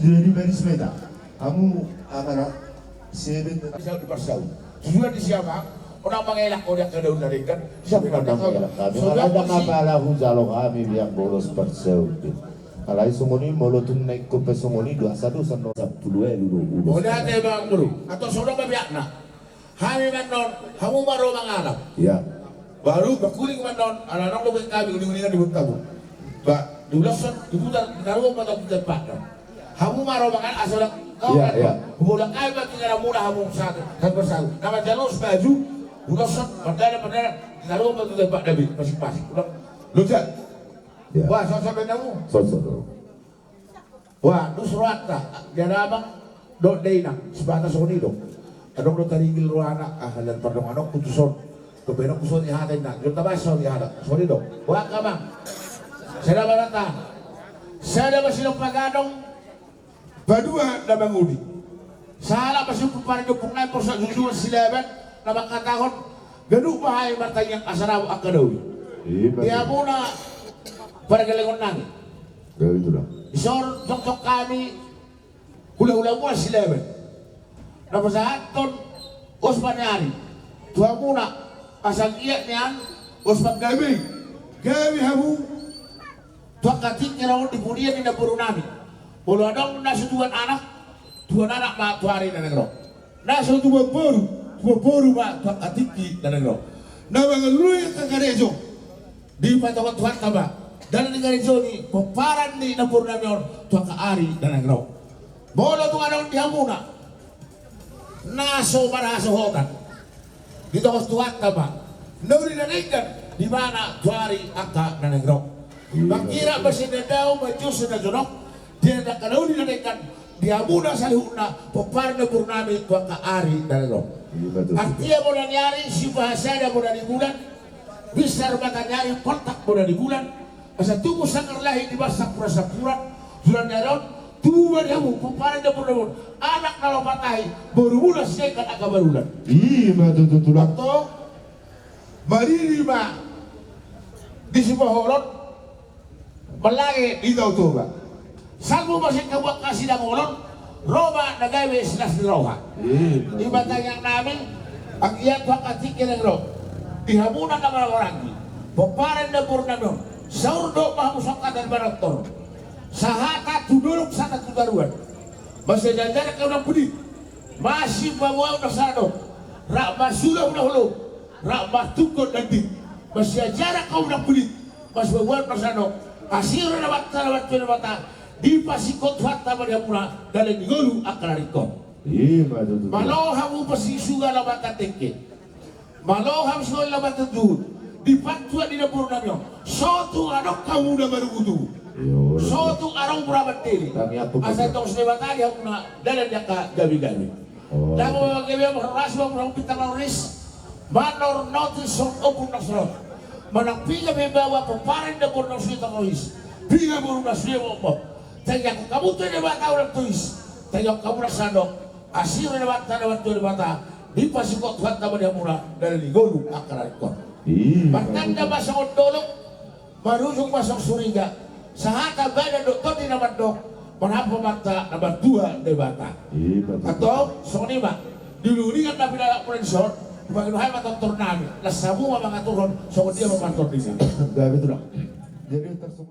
Jadi baris meta. Hamu angka na sebet. Bisa diparsau. Tujuan ni siapa? Unang mangelak, unang kada unang ikan. Siapa unang mangelak kami? Kalau ada ngapa lahu jalo kami biang bolos parsau. Alai songon i molo tung na ingkon pe songon i dua sadu sando. Sapuluh elu do ulos. Molo ate bang bro. Atau songon apa biakna? Hami mannon, hamu ma ro mangalap. Iya. Baru bakuling mannon, ala nang lobi kami uling-ulingan di Buntabu. Ba, di ulasan, di putar, di taruan mata di tempatna. Hamu ma ro mangalap, asal kau. Iya, kan, iya. Hubungan kami bagi ngana mula hamu satu, satu persatu. Nama jalur sepaju, ulasan, perdana, perdana, di taruan mata di tempatna, bi, masing-masing. Ulang, lo, Jan. Iya. Wah, sosok benamu. Sosok. Wah, nus rohanta, dia damang, dohot dia inang, sebatas songon i do. Adong do tarigil rohana, ah, dan pardonganonku tu son. Kebenokku songon i hata inang, jolta basa songon i hata, songon i do. Wah, angka amang. Sada barata. Sada ma sinamot pagadong, padua na mangoli. Sahalak ma sian pomparan ni ompung nami Borsak Junjungan Silaban, na mangkatahon, ganup ma hami martangiang asa dapot angka na uli. Iya, betul. Di hamuna pargalengon nami. Gabe tulang. Dison jongjong hami hulahula muna Silaban. Na pasahathon ulos paniari tu hamuna asa anggiat nian ulos panggabe i gabe hamu tu angka tingki na on di pudian ni namboru nami. Molo adong na so tubuan anak, tubuan anak ma tu ari na naeng ro. Na so tubuan boru, tubuan boru ma tu angka tingki na naeng ro. Na mangalului angka karejo dipatongon Tuhanta ma dalan ni karejo ni pomparan ni namboru nami on tu angka ari na naeng ro. Molo tung adong di hamuna na so marhasohotan, ditongon Tuhanta ma na uli na denggan di mana tu ari angka na naeng ro. Mangkirap ma sian na dao, manjou sian na jonok, di angka na uli na denggan di hamuna saluhutna pomparan ni namboru nami tu angka ari na naeng ro. Iya, betul. Artia bona ni ari, sipahasada bona ni bulan, binsar mata ni ari, poltak bona ni bulan, asa tubu sanggar lahit di bagasan sampuran-sampuran, joloan ni ari on, tubu ma di hamu pomparan ni namboru nami on anak na lomo tahi, boru muna sian angka barulan. Iya, betul, tulang. Antong, mariri ma di Sipoholon, mangalean di Tao Toba. Salpu ma sian hamu angka sidangolon, ro ma na gabe silas ni roha. Iya. I ma tangiang nami, anggiat tu angka tingki na naeng ro, di hamuna na marhahamaranggi, pomparan ni namboru nami on, saur dohot ma hamu songkatan manortor. Sahata tu dolok, sahata tu toruan. Masiajar-ajar angka unang pudi, masipaboa unang sandok, rap masula unang holom, rap martungkot dandi. Masiajar angka unang pudi, masipaboa unang sandok. Asi roha ni Debata, na martua Debata, dipasingkop Tuhanta ma di hamuna dalan ni ngolu angka na ringkot. Iya, betul, tulang. Malo hamu pasisuga laho mantan dengke. Malo hamu singoli laho mantan juhut di pantuan ni namboru nami on. So tung adong hamu na marugutu. Iya, betul. So tung adong mura mandele. Kami aku asa betul. Tongsi Debata di hamuna dalan ni angka gabe-gabe. Oh. Dang manggabe hamu, horas ma muna bintang na roris, manornoti songon ombun na so ro. Manang piga pe baoa pomparan ni namboru na so ro, tongsi piga boru na so ro, momo. Tangiangkon hamu tu Debata unang tois. Tangiangkon hamu unang sandok. Asi roha ni Debata, na martua Debata, dipasingkop Tuhanta ma di hamuna dalan ni ngolu angka na ringkot. Iya. Martanda ma songon dolok, marujung ma songon suriga, sahata badan dohot tondi na mandok, marhata ma hata na martua Debata. Iya, betul. Antong, songon i ma, di uling-ulingan na pinalak muna dison, hubahen hami ma tortor nami, las hamu ma mangaturhon songon dia ma partondion. Gabe tulang. Jadi, tersebut